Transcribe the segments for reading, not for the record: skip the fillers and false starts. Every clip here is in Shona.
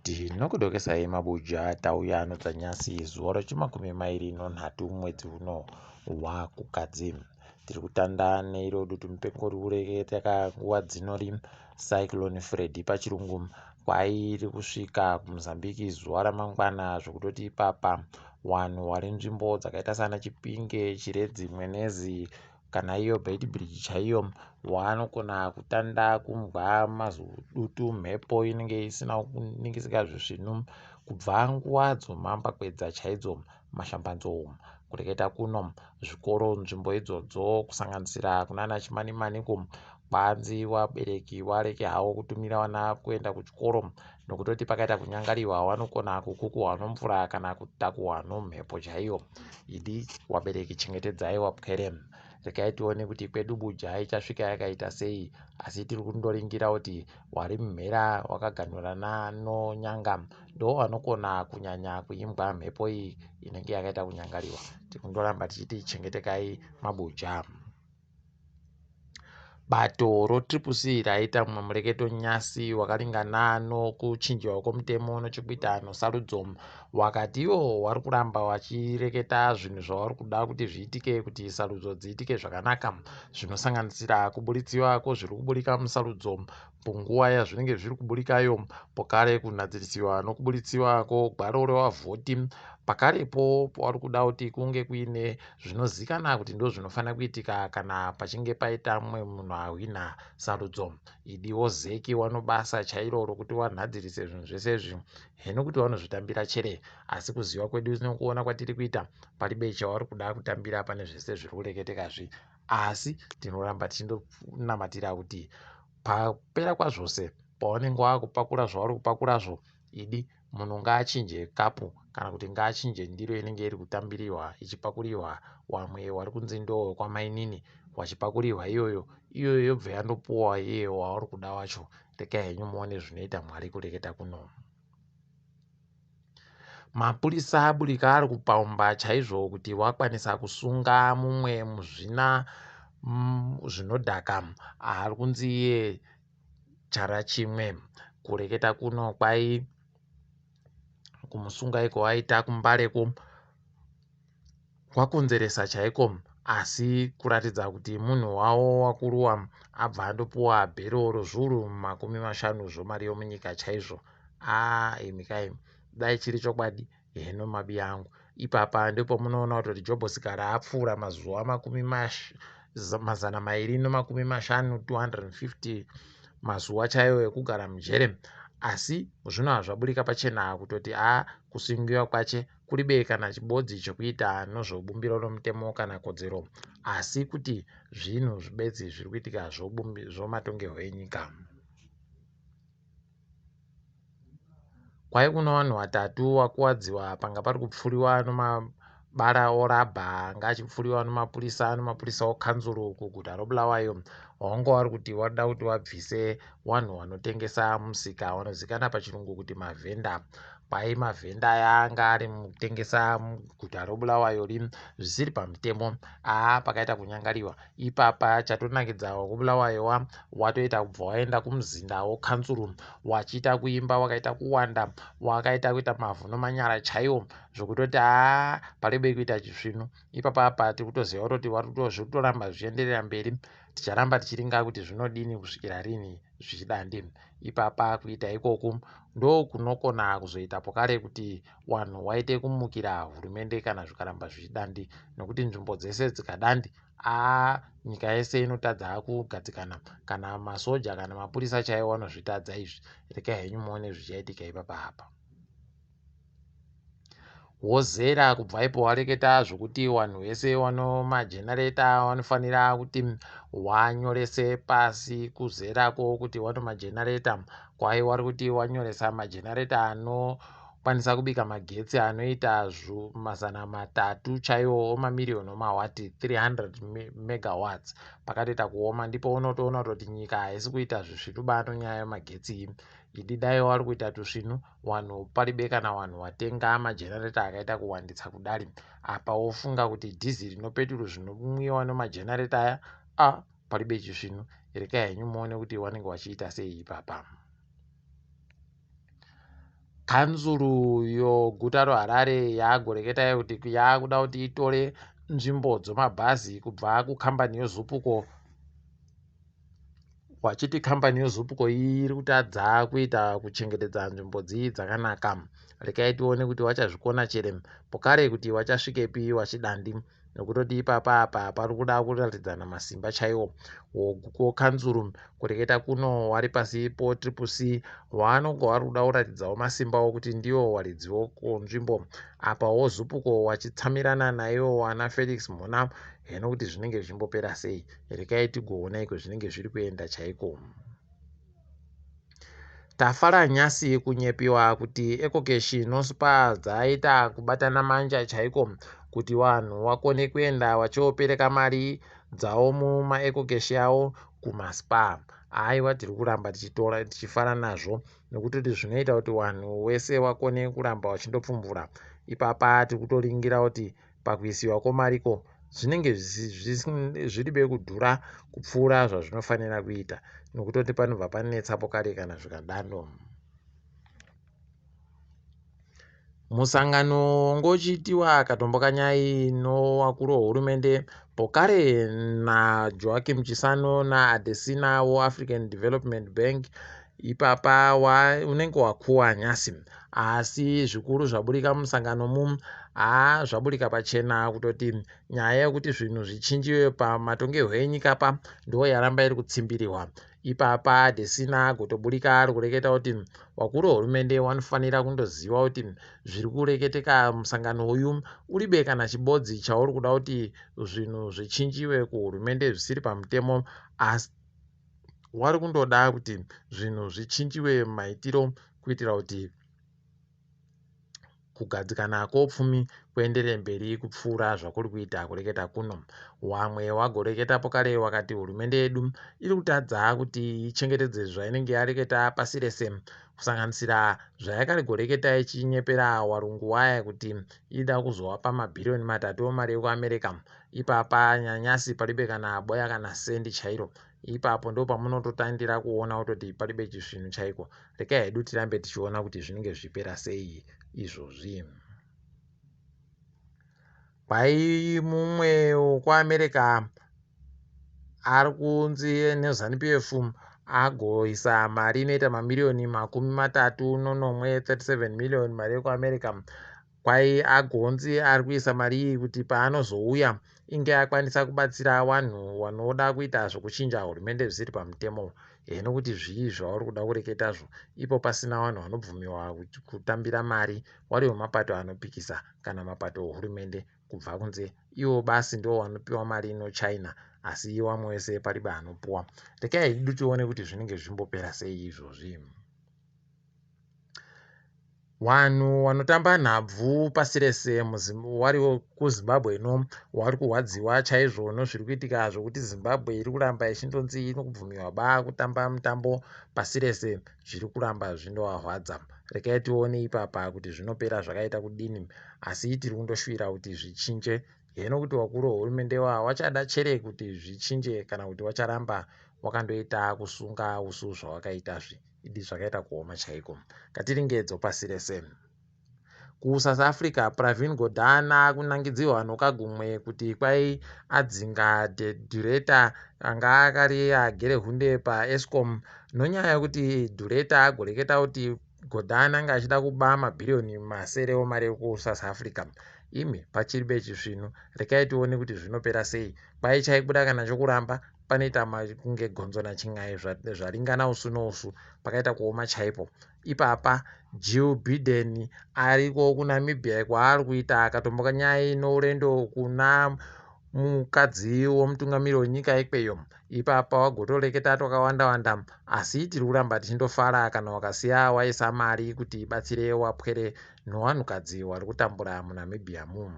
Tinokudokesai mabuja tauya nodzanyasi zuva rechimakumi mairi nonhatu mwedzi uno waKukadzi. Tiri kutanda neiro dutumupengo riri kureketeka nguva dzinori Cyclone Freddy pachirungu kwairi kusvika kuMozambique zuva ramangwana zvekutoti ipapa wanhu wari nzvimbo dzakaita sana Chipinge, Chiredzi, Mwenezi kana iyo Beitbridge chaiyo wanogona kutanda kumbwa mazudutu mhepo inenge isina kuningisika zvisvinu kubva nguva dzomambakwedza chaidzo mashambanzou kureketa kuno zvikoro nzvimbo idzodzo kusanganisira kunana Chimanimani kwanzi vabereki vareke havo kutumira vana kuenda kuchikoro nokutoti pakaita kunyangariwa vanogona kukukuhwa nomvura kana kutakuhwa nomhepo chaiyo. Idi vabereki chengetedzai wapwere. Regai tione kuti kwedu Buja ichasvika yakaita sei asi tiri kundoringira kuti wari mumhera wakaganhurana nonyanga ndo vanokona kunyanya kuimbwa mhepo iyi inenge yakaita kunyangariwa. Tiri kundoramba tichiti chengetekai mabuja. Bato roTriple C raita mumwe mureketo nyasi wakaringana nokuchinjiwa kwomutemo nechekuita nosarudzo wakati iwo wari kuramba wachireketa zvinhu zvavari kuda kuti zviitike kuti sarudzo dziitike zvakanaka zvinosanganisira kuburitsiwa kwozviri kuburika musarudzo panguva yazvinenge zviri kuburikayo pokare kunhadzirisiwa nokuburitsiwa kwogwaro revavhoti pakarepo pavari kuda kuti kunge kuine zvinozikana kuti ndo zvinofanira kuitika kana pachinge paita mumwe munhu ahwina sarudzo. Idiwo ZEC wanobasa chairo rokuti wanhadzirise zvinhu zvese izvi heno kuti vanozvitambira chere asi kuziva kwedu nekuona kwatiri kuita paribe chavari kuda kutambira pane zvese zviri kureketekazvi asi tinoramba tichindonamatira kuti papera kwazvose pavanenge vakupakura zvavari kupakurazvo idi munhu ngaachinje kapu kana kuti ngaachinje ndiro inenge iri kutambiriwa ichipakuriwa wamwe wari kunzi ndo wekwamainini wachipakurirwa iyoyo iyoyo yobva yandopuwa iye wauri kuda wacho regai henyu muone zvinoita Mwari kureketa kuno. Mapurisa aburika ari kupaumba chaizvo kuti wakwanisa kusunga mumwe muzvina zvinodhaka ari kunzi iye chara chimwe. Kureketa kuno kwai kumusunga iko waita kuMbareko kwakonzeresa chaiko asi kuratidza kuti munhu wavo wakuruwa abva andopuwa bhero rozviuru 50 zvomari yomunyika chaizvo. Aa imi kai dai chiri chokwadi heno mabi angu. Ipapa ndopamunoona kutoti Jobho Sikhala apfuura mazuva 250 250 mazuva chaiwo ekugara mujere asi zvino hazvaburika pachena kutoti a kusungiwa kwache kuribe kana chibodzi chekuita nozvobumbiro romutemo kana kodzero asi kuti zvinhu zvibedzi zviri kuitika zvomatongerwo enyika. Kwai kuno vanhu vatatu vakuwadziwa panga pari kupfuriwa nomabara orabha anga achipfuriwa nomapurisa nomapurisa okanzuru kuguta roBulawayo wanga vari kuti varikuda kuti vabvise vanhu vanotengesa musika vanozivikanwa pachirungu kuti mavhenda. Kwai mavhenda aya anga ari mukutengesa muguta roBulawayo zvisiri pamutemo. Aa pakaita kunyangariwa ipapa chatonakidza wekuBulawayo watoita kubva waenda kumuzinda wokanzuru wachiita kuimba wakaita kuwanda wakaita kuita mavhu nomanyara chaiwo zvokutoti haa paribe kuita chisvinu ipapa apa tiri kutoziva kutoti zviri kutoramba zvichienderera mberi ticharamba tichiringa kuti zvinodini kusvikira rini zvichidandi ipapa kuita ikoku ndokunokona kuzoita pokare kuti wanhu waite kumukira hurumende kana zvikaramba zvichidandi nokuti nzvimbo dzese dzikadandi aa nyika yese inotadza kugadzikana kana masoja kana mapurisa chaiwo vanozvitadza izvi regai henyu muone zvichaitika ipapa apa. Wozera kubva ipo wareketa zvokuti vanhu vese vanomajenareta vanofanira kuti wanyorese pasi kuzerako kuti wanomajenareta kwai wari kuti wanyoresa majenareta anokwanisa kubika magetsi anoita 300 chaiwo omamiriyoni omawati 300 megawatts pakatoita kuoma ndipo unotoona kutoti nyika haisi kuita zvisvinu bano nyaya yemagetsi iyi idi dai wari kuita tusvinu wanhu paribe kana wanhu watenga majenareta akaita kuwanditsa kudari apa wofunga kuti dhiziri nopeturu zvinomwiwa nemajenareta aya a paribe chisvinu rekai henyu muone kuti wanenge wachiita sei ipapa. Kanzuru yoguta roHarare yagoreketa kuti yakuda kuti itore nzvimbo dzomabhazi kubva kukambani yoZupco, wachiti kambani yoZupco iyi iri kutadza kuita kuchengetedza nzvimbo dzii dzakanaka. Rekai tione kuti wachazvikona chere pokare kuti wachasvikepi wachidandi, nokutoti ipapa apa pari kuda kuratidzana masimba chaiwo. Wokanzuru kureketa kuno wari pasi po Triple C waanonge wari kuda kuratidzawo masimba okuti ndiwo waridziwo kunzvimbo apa, woZupco wachitsamirana naiwo wana Felix Mhona. Heno kuti zvinenge zvichimbopera sei, rekai tigoona iko zvinenge zviri kuenda chaiko. Tafara nyasi kunyepiwa kuti Ecocash noSpar dzaita kubatana manja chaiko kuti vanhu vakone kuenda vachiopereka mari dzavo mumaEcocash avo kumaSpar. Aiwa, tiri kuramba tichitora tichifara nazvo nokutoti zvinoita kuti vanhu wese vakone kuramba vachindopfumbura ipapa. Tiri kutoringira kuti pakuisiwa kwomariko zvinenge zviri bekudhura kupfuura zvazvinofanira kuita, nokutoti panobva panetsapo kare kana zvikadaro. Musangano ngochiitiwa katombo kanyai nowakuru wehurumende pokare naJoaquim Chissano naAdesina weAfrican Development Bank ipapa unenge wakuwa nyasi. Asi zvikuru zvaburika mumusangano mu, haa, zvaburika pachena kutoti nyaya yekuti zvinhu zvichinjiwe pamatongerwo enyika pa ndo yaramba iri kutsimbiriwa ipapa. Adesina agotoburika ari kureketa kuti wakuru wehurumende wanofanira kundoziva kuti zviri kureketeka musangano uyu uribe kana chibodzi chauri kuda kuti zvinhu zvichinjiwe kuhurumende zvisiri pamutemo, asi wari kundoda kuti zvinhu zvichinjiwe maitiro kuitira kuti kugadzikana kwoupfumi kuenderere mberi kupfuura zvakuri kuita kureketa kuno. Wamwe wagoreketapo kare wakati hurumende yedu iri kutadza kuti ichengetedze zvainenge yareketa pasi rese, kusanganisira zvayakagoreketa ichinyepera warungu waya kuti ida kuzowapa mabhiriyoni 3 emari yekuAmerica. Ipapa nyanyasi paribe kana boya kana sendi chairo. Ipapo ndo pamunototandira kuona kutoti paribe chisvinhu chaiko. Rekai hedu tirambe tichiona kuti zvinenge zvichipera sei izvozvi. Kwai mumwe wekuAmerica ari kunzi neZANU PF agoisa mari inoita mamiriyoni 37, 37 million mari yekuAmerica. Kwai agonzi ari kuisa mari iyi kuti paanozouya inge akwanisa kubatsira vanhu vanoda kuita zvokuchinja hurumende zvisiri pamutemo. Heno kuti zvii zvauri kuda kureketazvo ipo pasina vanhu vanobvumiwa kutambira mari wari wemapato anopikisa kana mapato ehurumende kubva kunze. Ivo basi ndo vanopiwa mari noChina, asi vamwe vese paribe anopuwa. Rekai hedu tione kuti zvinenge zvichimbopera sei izvozvi. Vanhu vanotamba nhabvu pasi rese vari kuZimbabwe ino vari kurwadziwa chaizvo nezviri kuitika zvokuti Zimbabwe iri kuramba ichindonzi inobvumiwa ba kutamba mutambo pasi rese. Zviri kuramba zvinovarwadza. Rekai tione ipapa kuti zvinopera zvakaita kudini, asi tiri kundoshuvira kuti zvichinje. Heno kuti vakuru vehurumende wachada chere kuti zvichinje kana kuti wacharamba wakandoita kusunga usu zvawakaitazvi idi zvakaita kuoma chaiko. Ngatiringedzo pasi rese. KuSouth Africa, Pravin Gordhan akunangidzirwa nokagumwe kuti kwai adzinga director anga akari agere hunde paEskom, nonyaya yekuti director agoreketa kuti Gordhan anga achida kuba mabhiriyoni 7 emari yekuSouth Africa. Imi pachiri bechisvinu, rekai tione kuti zvinopera sei. Kwai chaibuda kana chokuramba panoita kunge gonzo nachin'ai zvaringana usu nousu, pakaita kuoma chaipo ipapa. Jill Biden ariko kuNamibia kwaari kuita akatomboka nyaya nourendo kuna mukadzi womutungamiri wenyika ikweyo. Ipapa wagotoreketa twakawanda wanda, asi tiri kuramba tichindofara kana wakasiya waisa mari kuti ibatsire wapwere novanhukadzi vari kutambura muNamibia mu.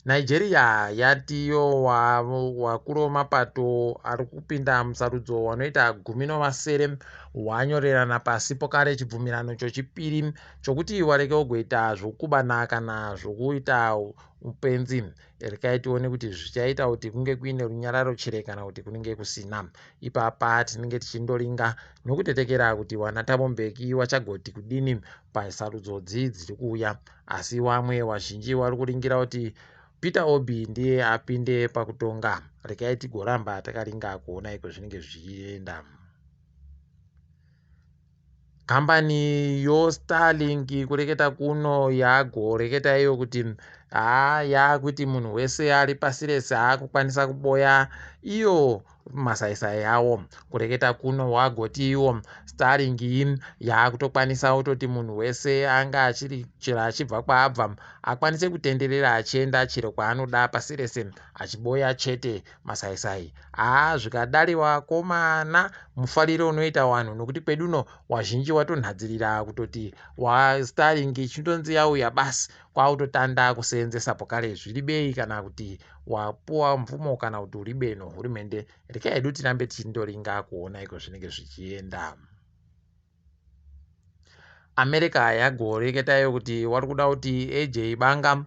Nigeria yatiyo wakuru wemapato ari kupinda musarudzo wanoita 16 wanyorerana pasi pokare chibvumirano chochipiri chokuti wareke kugoita zvokubana kana zvokuita upenzi. Rekai tione kuti zvichaita kuti kunge kuine runyararo chere kana kuti kunenge kusina. Ipapa tinenge tichindoringa nokutetekera kuti wana Thabo Mbeki wachagoti kudini pasarudzo dzi dziri kuuya. Asi wamwe wazhinji wari kuringira kuti Peter Obi ndiye apinde pakutonga. Rekai tigoramba takaringa kuona iko zvinenge zvichienda. Kambani yoStarlink kureketa kuno yagoreketa iyo kuti haa yakuti munhu wese ari pasi rese akukwanisa kuboya iyo masaisai awo. Kureketa kuno wagoti iwo Starlink yaakutokwanisa kutoti munhu wese anga achiri chero achibva kwaabva akwanise kutenderera achienda chero kwaanoda pasi rese achiboya chete masaisai. Haa zvikadari wakomana mufariro unoita wanhu nokuti kweduno wazhinji watonhadzirira kutoti waStarlink ichindonzi yauya basi kwakutotanda kuseenzesa pokare zviri bei kana kuti wapuwa mvumo kana kuti uri bei nohurumende. Rekai hedu tirambe tichindoringa kuona iko zvinenge zvichienda. America yagoreketayo kuti wari kuda kuti AJ Banga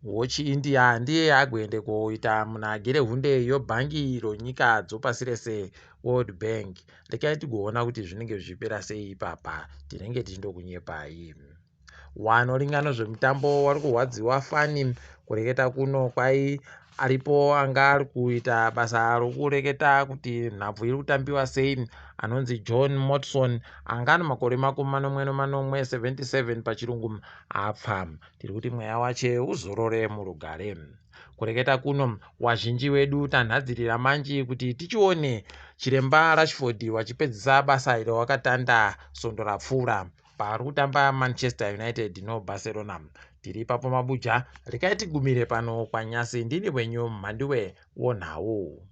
wochiIndia ndiye agoende koita munhu agere hunde yobhangi ronyika dzopasi rese, World Bank. Rekai tigoona kuti zvinenge zvichipera sei ipapa, tinenge tichindokunyepai. Wanoringa nezvemutambo wari kurwadziwa fani. Kureketa kuno kwai aripo anga ari kuita basa rokureketa kuti nhabvu iri kutambiwa sei anonzi John Motson anga ane makore 77, 77 pachirungu, apfa. Tiri kuti mweya wache uzorore murugare. Kureketa kuno wazhinji wedu tanhadzirira manji kuti tichione chiremba Rashford wachipedzisa basa iro wakatanda svondo rapfuura paari kutamba Manchester United noBarcelona. Tiri ipapo mabuja, rekai tigumire pano kwanyasi. Ndini wenyu Mhanduwe wonhau.